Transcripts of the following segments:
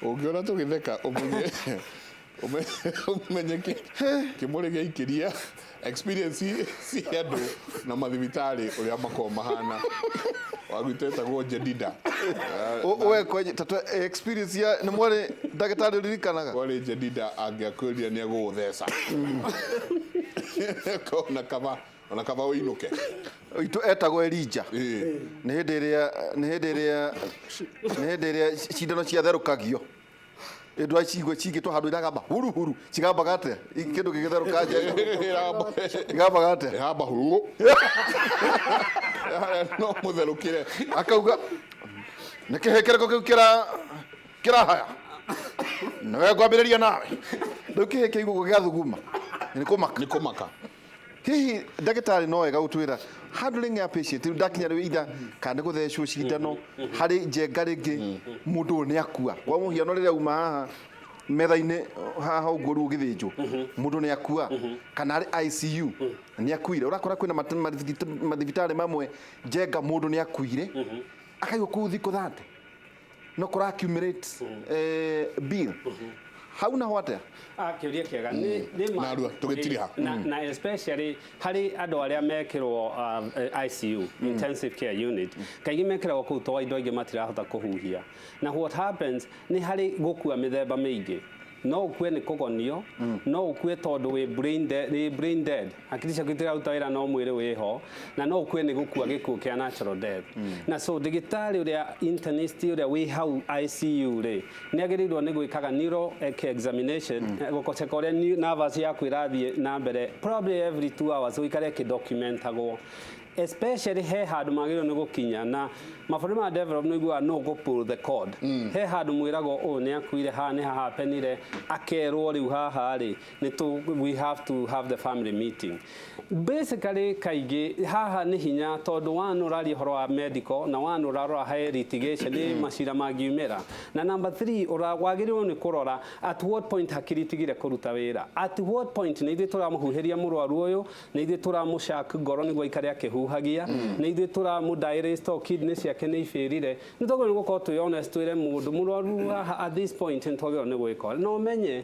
Ũngĩona tũgĩtheka ũmenye ũmenye kĩmũrĩ gĩaikĩria experience cia andũ na mathibitarĩ ũrĩa makoragwo mahana. Wagwitũ etagwo Jedida. We kwenye tatu experience ya nĩ mwarĩ ndagĩtarĩ ũririkanaga? Kwarĩ Jedida angĩakwĩrire nĩ egũgũtheca. Ona kaba ona kaba ũinũke. Itũ etagwo Elija. Nĩ hĩndĩ ĩrĩa cindano ciatherũkagio, ĩndũ cigwe cigĩtwo handũ iragamba huru huru, cigambaga atĩa? Kĩndũ gĩgĩtherũka njenga igambaga atĩa? Ĩhamba huru. No mũtherũkĩre. Akauga nĩ kĩhĩ kĩrĩkũ kĩu kĩrahaya nĩwe ngwambĩrĩria nawe rĩu, kĩhĩ kĩu gũkũ gĩathuguma nĩ kũmaka. Nĩ kũmaka. Hihi ndagĩtarĩ no wega gũtwĩra handling ya patient rĩu ndakinya rĩu either kana nĩ gũthecwo cindano harĩ njenga rĩngĩ mũndũ ũyũ nĩ akua, kwa mũhiano rĩrĩa uma haha metha-inĩ haha ũguo rĩu ũgĩthĩnjwo mũndũ nĩ akua kana arĩ ICU nĩ akuire, ũrakora kwĩna mathibitarĩ mamwe njenga mũndũ nĩ akuire akaigwo kũu thikũ 30 no kũra accumulate bill hau naho atĩa? Ah, kĩũria kĩega nĩ Narua, tũgĩtiriha. Na especially harĩ andũ arĩa mekĩrwo ICU, intensive care unit, kaingĩ mekĩragwo kũu tondũ andũ aingĩ matirahota kũhuhia. Na what happens nĩ harĩ gũkua mĩthemba mĩingĩ. No ũkue nĩ kũgonio, no ũkue tondũ wĩ brain dead, wĩ brain dead, hakiri ciaku itiraruta wĩra no mwĩrĩ wĩho, na no ũkue nĩ gũkua gĩkuũ kĩa natural death. Na so ndagĩtarĩ ũrĩa internist ũrĩa wĩ hau ICU rĩ, nĩ agĩrĩirwo nĩ gwĩkaga neuro examination, gũchecka ũrĩa nervous yaku ĩrathiĩ na mbere, probably every 2 hours ũikare ĩkĩdocumentagwo, especially he handũ magĩrĩirwo nĩ gũkinya na mabũrũri ma develop nĩ ũiguaga no go pull the cord. He handũ mwĩragwo ũyũ nĩ akuire, haha nĩ hahapenire, akerwo rĩu haha rĩ nĩ tũ we have to have the family meeting basically. Kaingĩ haha nĩ hinya tondũ one ũraria ũhoro wa medical na one ũrarora he litigation nĩ macira mangiumĩra, na number three wagĩrĩirwo nĩ kũrora at what point hakiri itigire kũruta wĩra, at what point nĩ ithuĩ tũramũhuhĩria mũrwaru ũyũ, nĩ ithuĩ tũramũcak ngoro nĩguo aikare akĩhuhagia, nĩ ithuĩ tũramũ to kidney ciake nĩ ibĩrire. Nĩ twagĩrĩirwo nĩ gũkorwo twĩ honest twĩre mũndũ mũrwaru haha at this point nĩ twagĩrĩirwo nĩ gwĩka na ũmenye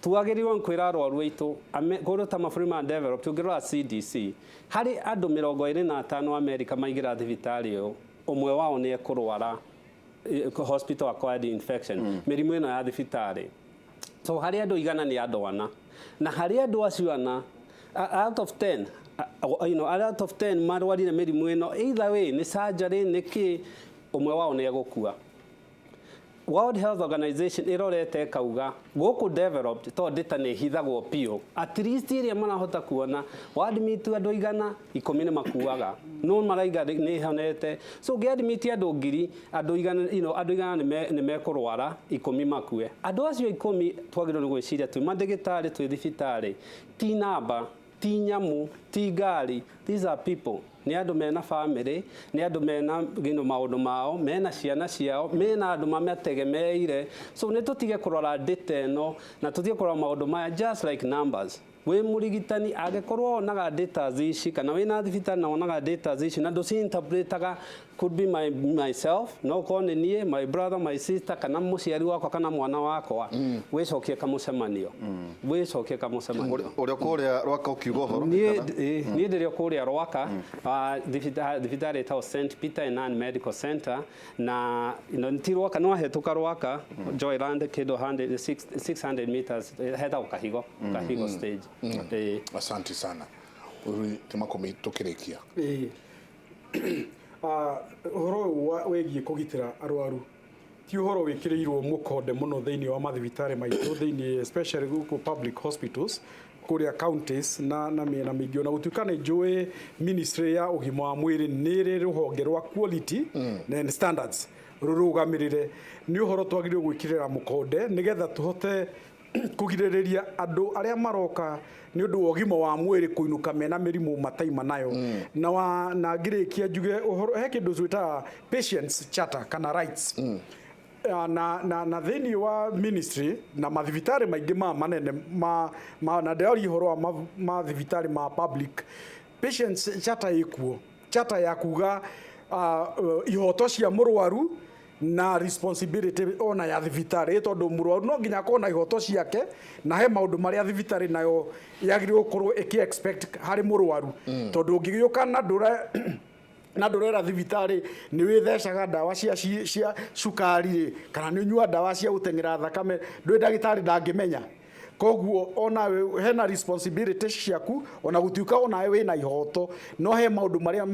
twagĩrĩirwo nĩ kwĩra arwaru aitũ. Kũndũ ta mabũrũri ma developed, ũngĩrora CDC, harĩ andũ 25 Amerika maingĩra thibitarĩ ĩyo, ũmwe wao nĩ ekũrwara hospital acquired infection, mĩrimũ ĩno ya thibitarĩ. So harĩ andũ 100 nĩ andũ ana, na harĩ andũ acio ana, out of 10 out of 10 marwarire mĩrimũ ĩno, either way nĩ surgery nĩ kĩ, ũmwe wao nĩ egũkua. World Health Organization ĩrorete ĩkauga gũkũ developed tondũ data nĩ ĩhithagwo biũ, at least ĩrĩa marahota kuona wadmit andũ 100, 10 nĩ makuaga, no maraiga nĩ ĩhonete. So ũngĩadmit andũ 1000, andũ 100 andũ 100 nĩ mekũrwara, 10 makue. Andũ acio 10 twagĩrĩirwo nĩ gwĩciria twĩ mandagĩtarĩ twĩ thibitarĩ ti namba, ti nyamũ, ti ngari. These are people, nĩ andũ mena family, nĩ andũ mena maũndũ mao, mena ciana ciao, mena andũ mamategemeire. So nĩ tũtige kũrora data ĩno na tũtige kũrora maũndũ maya just like numbers. Wĩ mũrigitani angĩkorwo wonaga data ici kana wĩna thibitarĩ na wonaga data ici na ndũci-interpretaga, could be myself, no ũkorwo nĩ niĩ, my brother, my sister, kana mũciari wakwa kana mwana wakwa, wĩcokie kamũcemanio, wĩcokie kamũcemanio. Ũrĩa kũrĩa Rwaka ũkiuga ũhoro? Niĩ niĩ ndĩrĩ o kũrĩa Rwaka, thibitarĩ ĩtagwo St Peter and Ann Medical Center, na ti Rwaka no ahetũka Rwaka Joyland kĩndũ 100 600 meters, hetagwo Kahigo stage. Asante sana. Ũyũ Kĩmakũmi tũkĩrĩkia. Ĩĩ. Ah, ũhoro ũyũ wĩgiĩ kũgitĩra arwaru ti ũhoro wĩkĩrĩirwo mũkonde mũno thĩinĩ wa mathibitarĩ maitũ thĩinĩ, especially gũkũ public hospitals kũrĩa counties na mĩena mĩingĩ. Ona gũtuĩka nĩ njũĩ ministry ya ũgima wa mwĩrĩ nĩ ĩrĩ rũhonge rwa quality and standards rũrũgamĩrĩre, nĩ ũhoro twagĩrĩirwo gwĩkĩrĩra mũkonde nĩgetha tũhote kũgirĩrĩria andũ arĩa maroka nĩ ũndũ wa ũgima wa mwĩrĩ kũinũka mena mĩrimũ mataima nayo. Na wa na ngĩrĩkia njuge ũhoro he kĩndũ twĩtaga patients charter kana rights. Na thĩinĩ wa ministry na mathibitarĩ maingĩ ma manene ma na ndĩraria ũhoro wa mathibitarĩ ma public, patients charter ĩkuo, charter ya kuga ihoto cia mũrwaru. Na responsibility ona ya thibitarĩ, tondũ mũrwaru no nginya akorwo na ihoto ciake, na he maũndũ marĩa thibitarĩ nayo yagĩrĩirwo gũkorwo ĩkĩ expect harĩ mũrwaru, tondũ ũngĩgĩũka na ndũra na ndũrera thibitarĩ nĩ wĩthecaga ndawa cia cukari rĩ, kana nĩ ũnyua ndawa cia gũteng'era thakame, ndũĩ ndagĩtarĩ ndangĩmenya. Koguo onawe hena responsibility ciaku, ona gũtuĩka onawe wĩna ihoto, no he maũndũ marĩa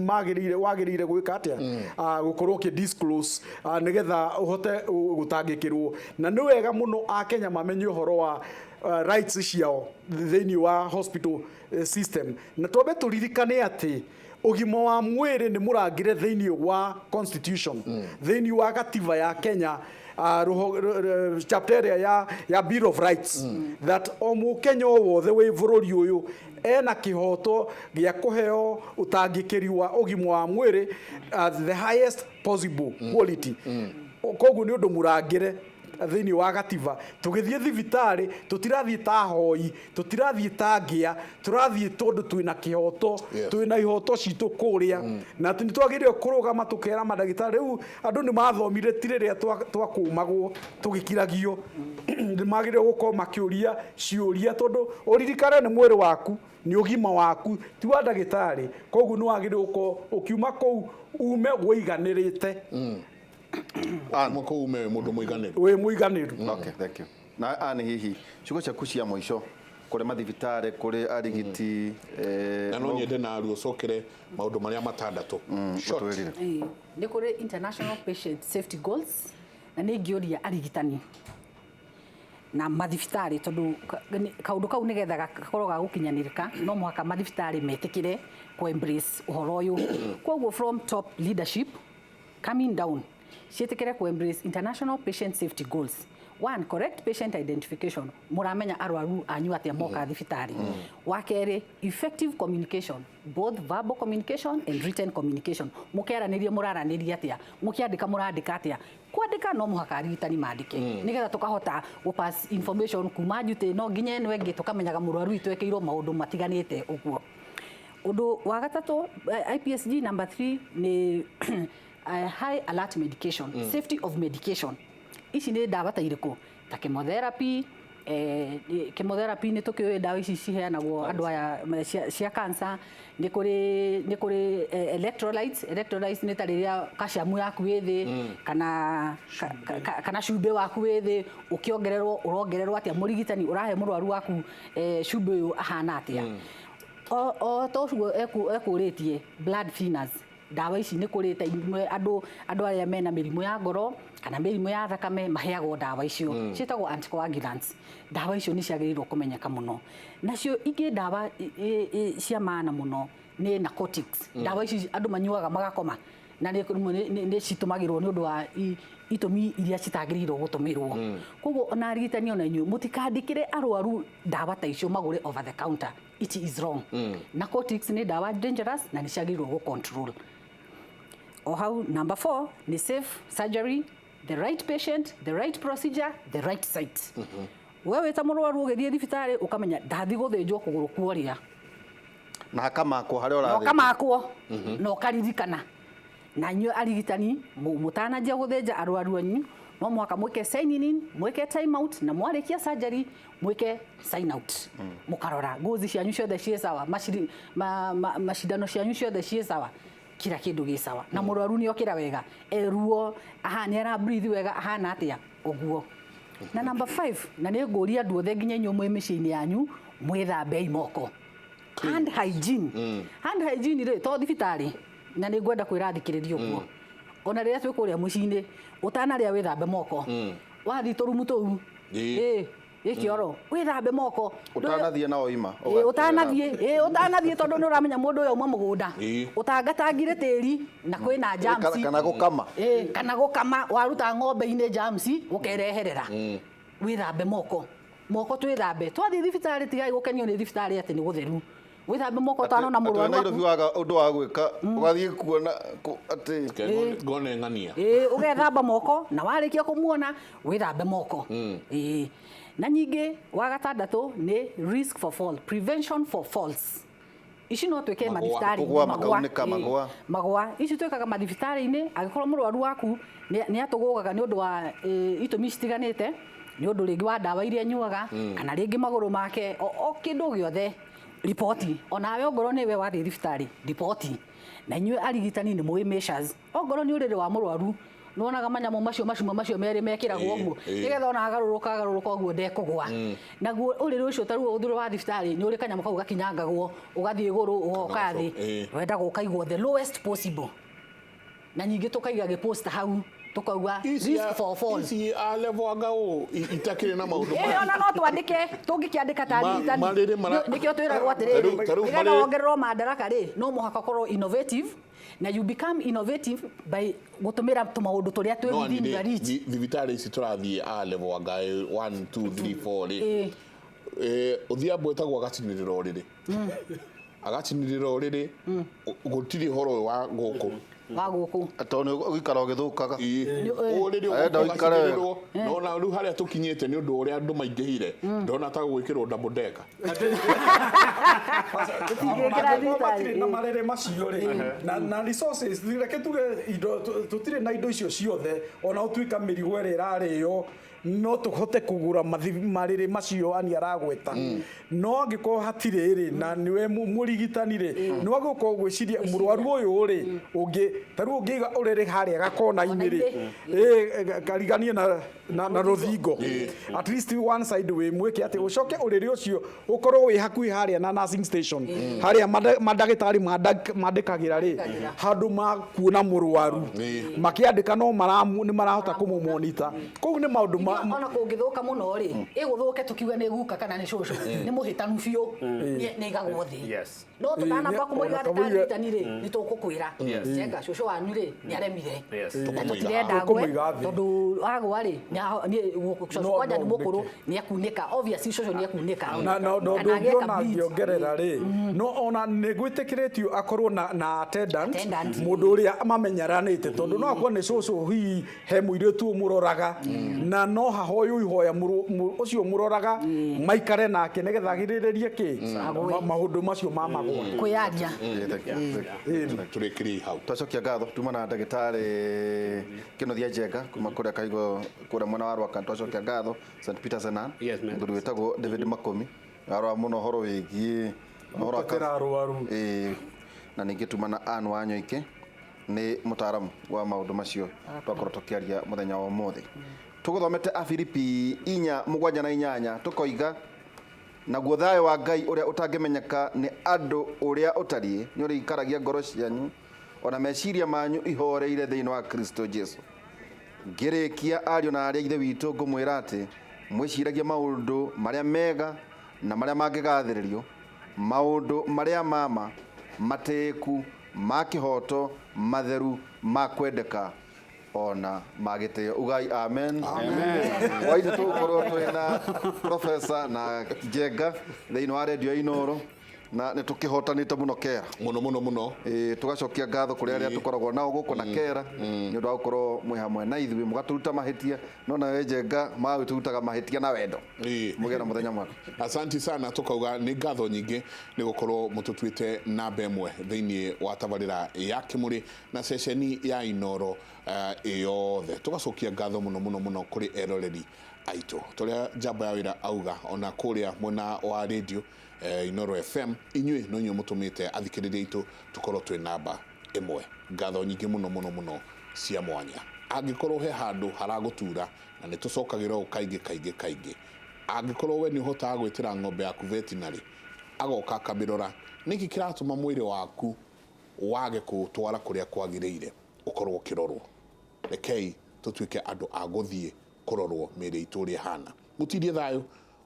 magĩrĩire wagĩrĩire gwĩka atĩa, gũkorwo ũkĩ disclose, nĩgetha ũhote gũtangĩkĩrwo. Na nĩ wega mũno Akenya mamenye ũhoro wa rights ciao thĩinĩ wa hospital system, na twambe tũririkane atĩ ũgima wa mwĩrĩ nĩ mũrangĩre thĩinĩ wa constitution, thĩinĩ wa gatiba ya Kenya, chapter ĩrĩa ya Bill of Rights, that o mũkenya o wothe wĩ bũrũri ũyũ ena kĩhoto gĩa kũheo ũtangĩkĩri wa ũgima wa mwĩrĩ at the highest possible quality. Koguo nĩ ũndũ mũrangĩre thĩinĩ wa gatiba. Tũgĩthiĩ thibitarĩ, tũtirathiĩ ta hoi, tũtirathiĩ ta ngĩa, tũrathiĩ tondũ twĩna kĩhoto. Twĩna ihoto citũ kũrĩa, na atĩ nĩ twagĩrĩire kũrũgama tũkera mandagĩtarĩ. Rĩu andũ nĩ mathomire, ti rĩrĩa twakũmagwo tũgĩkiragio. Nĩ magĩrĩire gũkorwo makĩũria ciũria, tondũ ũririkane nĩ mwĩrĩ waku, nĩ ũgima waku, ti wa ndagĩtarĩ. Koguo nĩ wagĩrĩire gũkorwo ũkiuma kũu ume wĩiganĩrĩte. Mwaka ume mũndũ mũiganĩru. Wĩ mũiganĩru. Okay, thank you. Na ani hihi ciugo ciaku cia mũico kũrĩ mathibitarĩ, kũrĩ arigiti? Na no nyende na aru ũcokere maũndũ marĩa matandatũ. Short. Ũtwĩrire. Ĩĩ, nĩ kũrĩ international patient safety goals, na nĩ ingĩũria arigitani na mathibitarĩ, tondũ kaũndũ kau nĩgetha gakorwo ga gũkinyanĩrĩka, no mũhaka mathibitarĩ metĩkĩre kũ embrace ũhoro ũyũ. Koguo from top leadership coming down, ciĩtĩkĩre kũ embrace international patient safety goals. One, correct patient identification, mũramenya arwaru anyu atĩa moka thibitarĩ. Wa kerĩ, effective communication, both verbal communication and written communication, mũkĩaranĩria mũraranĩria atĩa, mũkĩandĩka mũrandĩka atĩa. Kwandĩka no mũhaka arigitani mandĩke, nĩgetha tũkahota gũ pass information kuma njutĩ no nginya ĩno ĩngĩ, tũkamenyaga mũrwaru witũ ekĩirwo maũndũ matiganĩte ũguo. Ũndũ wa gatatũ, IPSG number 3 nĩ high alert medication, safety of medication. Ici nĩ ndawa ta irĩkũ? Ta chemotherapy. Chemotherapy nĩ tũkĩũĩ ndawa ici ciheanagwo andũ aya cia cancer. Nĩ kũrĩ electrolytes. Electrolytes nĩ ta rĩrĩa calcium yaku ĩ thĩ, kana cumbĩ waku wĩ thĩ, ũkĩongererwo ũrongererwo atĩa, mũrigitani ũrahe mũrwaru waku cumbĩ ũyũ ahana atĩa. O to ũguo ekũrĩtie blood thinners, ndawa ici nĩ kũrĩ ta imwe andũ arĩa mena mĩrimũ ya ngoro kana mĩrimũ ya thakame maheagwo ndawa icio ciĩtagwo anticoagulants. Ndawa icio nĩ ciagĩrĩirwo kũmenyeka mũno. Nacio ingĩ ndawa cia maana mũno nĩ narcotics. Ndawa ici andũ manyuaga magakoma, na nĩ citũmagĩrwo nĩ ũndũ wa itũmi iria citagĩrĩirwo gũtũmĩrwo. Koguo ona arigitani, ona inyuĩ mũtikandĩkĩre arwaru ndawa ta icio magũre over the counter. It is wrong. Narcotics nĩ ndawa dangerous na nĩ ciagĩrĩirwo gũ control. O hau, number 4 nĩ safe surgery, the right patient, the right procedure, the right site. We wĩ ta mũrwaru ũgĩthiĩ thibitarĩ ũkamenya ndathi gũthĩnjwo kũgũrũ kuoria. Na hakamakwo harĩa Na ũrathĩnjwo. Ũkamakwo na ũkaririkana. Na inyuĩ arigitani, mũtananjia gũthĩnja arwaru anyu, no mũhaka mwĩke sign in, mwĩke time out, na mwarĩkia surgery mwĩke sign out. Mũkarora ngozi cianyu ciothe ciĩ sawa, macindano cianyu ciothe ciĩ sawa, kila kĩndũ gĩ sawa, na mũrwaru nĩ okĩra wega, eruo aha, nĩ ara breathe wega, ahana atĩa ũguo. Na number 5, na nĩ ngũria andũ othe nginya inyuĩ mwĩ mĩciĩ-inĩ yanyu, mwĩthambei moko. Hand hygiene. Hand hygiene rĩ, to thibitarĩ, na nĩ ngwenda kwĩra thikĩrĩria ũguo, ona rĩrĩa twĩ kũrĩa mũciĩ-inĩ, ũtanarĩa wĩthambe moko, wathiĩ tũrumu tũu ĩ kĩoro, wĩthambe moko. Ũtanathiĩ na oima. Ĩ, ũtanathiĩ, tondũ nĩ ũramenya mũndũ ũyũ auma mũgũnda, ũtangatangire tĩri na kwĩna germs. Kana gũkama. Ĩ, kana gũkama, waruta ng'ombe-inĩ germs ũkereherera. Wĩthambe moko, moko twĩthambe twathiĩ thibitarĩ. Tigai gũkenio nĩ thibitarĩ atĩ nĩ gũtheru. Wĩthambe moko ũtanona Atĩ mũrwaru Nairobi waku. waga ũndũ wa gwĩka, ũgathiĩ kuona atĩ Ngone ng'ania. Ĩ, ũgethamba moko, na warĩkia kũmuona wĩthambe moko. Ĩ, na nyingĩ wa gatandatũ nĩ risk for fall, prevention for falls. Ici no twĩke Magũa. mathibitarĩ-inĩ. Kũgũa, makaunĩka, ĩĩ. magũa. Magũa ici twĩkaga mathibitarĩ-inĩ angĩkorwo mũrwaru waku nĩ atũgũgaga nĩ ũndũ wa itũmi citiganĩte, nĩ ũndũ rĩngĩ wa ndawa iria anyuaga, kana rĩngĩ magũrũ make, o kĩndũ gĩothe, riboti. Onawe ongorwo nĩwe wathiĩ thibitarĩ, riboti. Na inyuĩ arigitani nĩ mũĩ measures. Ongorwo nĩ ũrĩrĩ wa mũrwaru, nĩwonaga manyamũ macio macuma macio merĩ mekĩragwo ũguo, nĩgetha ona agarũrũka agarũrũka ũguo ndekũgwa. Naguo ũrĩrĩ ũcio ta rĩu ũthuro wa thibitarĩ nĩ ũrĩ kanyamũ kau gakinyangagwo, ũgathiĩ igũrũ ũgoka thĩ, wendaga ũkaigwo the lowest possible. Na ningĩ tũkaiga gĩposter hau tũkauga risk for fall. Ici a level anga ũ itakĩrĩ na maũndũ Ĩĩ, ona no twandĩke, tũngĩkĩandĩka ta arigitani. Marĩrĩ Nĩkĩo twĩragwo atĩrĩrĩ, Ta rĩu nĩgetha wongererwo madaraka rĩ, no mũhaka ũkorwo innovative, na you become innovative by gũtũmĩra tũmaũndũ tũrĩa twĩ No within your reach. Thibitarĩ ici tũrathiĩ a level anga 1 2 3 4 rĩ, Odhiambo etagwo agacinĩrĩra ũrĩrĩ, agacinĩrĩra ũrĩrĩ, gũtirĩ ũhoro ũyũ wa gũkũ. Wa gũkũ. Tondũ nĩ ũgũikara ũgĩthũkaga. Ũrĩrĩ Arenda ũikare wega. ũgacinĩrĩrwo, nona rĩu harĩa tũkinyĩte nĩ ũndũ ũrĩa andũ maingĩhire, ndona ta gũgwĩkĩrwo double decker. Tũtingĩkĩra Angĩkorwo matirĩ thibitarĩ. na marĩrĩ macio rĩ, na resources, reke tuge indo tũtirĩ na indo icio ciothe, ona ũtuĩka mĩrigo ĩrĩa ĩrarĩo no tũhote kũgũra marĩrĩ macio ani aragweta, no angĩkorwo hatirĩ rĩ, na nĩwe mũrigitani rĩ, nĩ wagĩkorwo gwĩciria mũrwaru ũyũ rĩ, ũngĩ ta rĩu ũngĩiga ũrĩrĩ harĩa gakona-inĩ rĩ, kariganie na rũthingo, at least one side wĩ mwĩke atĩ ũcoke ũrĩrĩ ũcio ũkorwo wĩ hakuhĩ harĩa na nursing station, harĩa mandagĩtarĩ mandĩkagĩra rĩ, handũ ma kuona mũrwaru makĩandĩka, no maramu nĩ marahota kũmũmonita. Koguo nĩ maũndũ ma Ona kũngĩthũka mũno rĩ, ĩgũthũke tũkiuge nĩ guka kana nĩ cũcũ, nĩ mũhĩtanu biũ, nĩ ĩigagwo thĩ. No tũtanamba kũmũiga Ona thĩ ta kamũiga- arigitani rĩ, nĩ tũkũkwĩra, Njenga, cũcũ wanyu rĩ nĩ aremire, na Tũkũmũiga tũtirenda agwe, Tũkũmũiga thĩ. tondũ agwa rĩ, cũcũ No, kwanja no nĩ mũkũrũ, aunĩke. nĩ akunĩka, obviously cũcũ nĩ akunĩka. Na Kana ũndũ ũngĩ ageka ona bleed. ngĩongerera rĩ, no ona nĩ gwĩtĩkĩrĩtio akorwo na attendant, Attendant. mũndũ ũrĩa mamenyeranĩte, tondũ no akorwo nĩ cũcũ, hihi he mũirĩtu ũmũroraga, na no hahoywo ihoya ũcio ũmũroraga maikare nake nĩgetha agirĩrĩrie kĩ Agwe. maũndũ macio ma magwa. Kwĩyaria. Tũrĩkĩrie hau. Twacokia ngatho tuma na ndagĩtarĩ Kĩnuthia Njenga kuma kũrĩa Kaigo, kũrĩa mwena wa Rwaka. Twacokia ngatho St Peter Senan, Yes, ma'am. mũthuri wĩtagwo David Makomi, arora mũno ũhoro wĩgiĩ ũhoro wa Gũtetera arwaru. Ĩĩ, na ningĩ tuma na Ann Wanyoike, nĩ mũtaaramu wa maũndũ macio twakorwo tũkĩaria mũthenya wa ũmũthĩ. Tũgũthomete Afilipi 4:7 na 8, tũkoiga, naguo thayũ wa Ngai ũrĩa ũtangĩmenyeka nĩ andũ ũrĩa ũtariĩ nĩ ũrĩikaragia ngoro cianyu ona meciria manyu ihoreire thĩinĩ wa Kristo Jesu. Ngĩrĩkia, ariũ na arĩa ithe witũ, ngũmwĩra atĩ mwĩciragie maũndũ marĩa mega na marĩa mangĩgathĩrĩrio, maũndũ marĩa mama, matĩĩku, ma kĩhoto, matheru, ma kwendeka, ona ma gĩtĩo. Ugai amen. Waitũ tũgũkorwo twĩna professor na Njenga thĩinĩ wa redio ya Inoro, na nĩ tũkĩhotanĩte mũno kera. Mũno mũno mũno. Ĩĩ, tũgacokia ngatho kũrĩ arĩa tũkoragwo nao gũkũ na kera nĩ ũndũ wa gũkorwo mwĩ hamwe na ithuĩ, mũgatũruta mahĩtia, no nawe Njenga magagĩtũrutaga mahĩtia na wendo. Mũgĩe na mũthenya mwega. Asanti sana. Tukauga nĩ ngatho nyingĩ nĩ gũkorwo mũtũtuĩte namba ĩmwe thĩinĩ wa tabarĩra ya Kĩmũrĩ na ceceni ya Inoro ĩyothe. Tũgacokia ngatho mũno mũno mũno kũrĩ eroreri aitũ, tũrĩa njamba ya wĩra auga ona kũrĩa mwena wa radio Inoro FM, inyuĩ no inyuĩ mũtũmĩte athikĩrĩria aitũ tũkorwo twĩ namba ĩmwe. Ngatho nyingĩ mũno mũno mũno cia mwanya. Angĩkorwo he handũ haragũtura, na nĩ tũcokagĩra ũũ kaingĩ kaingĩ kaingĩ, angĩkorwo we nĩ ũhotaga gwĩtĩra ng'ombe yaku veterinary agoka akamĩrora nĩkĩ kĩratũma mwĩrĩ waku wage kũũtwara kũrĩa kwagĩrĩire, ũkorwo ũkĩrorwo. Rekei tũtuĩke andũ a gũthiĩ kũrorwo mĩĩrĩ itũ ũrĩa ĩhana. Mũtindie thayũ,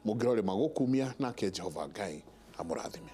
mũngĩrorĩma gũkumia, nake Jehova Ngai amũrathime.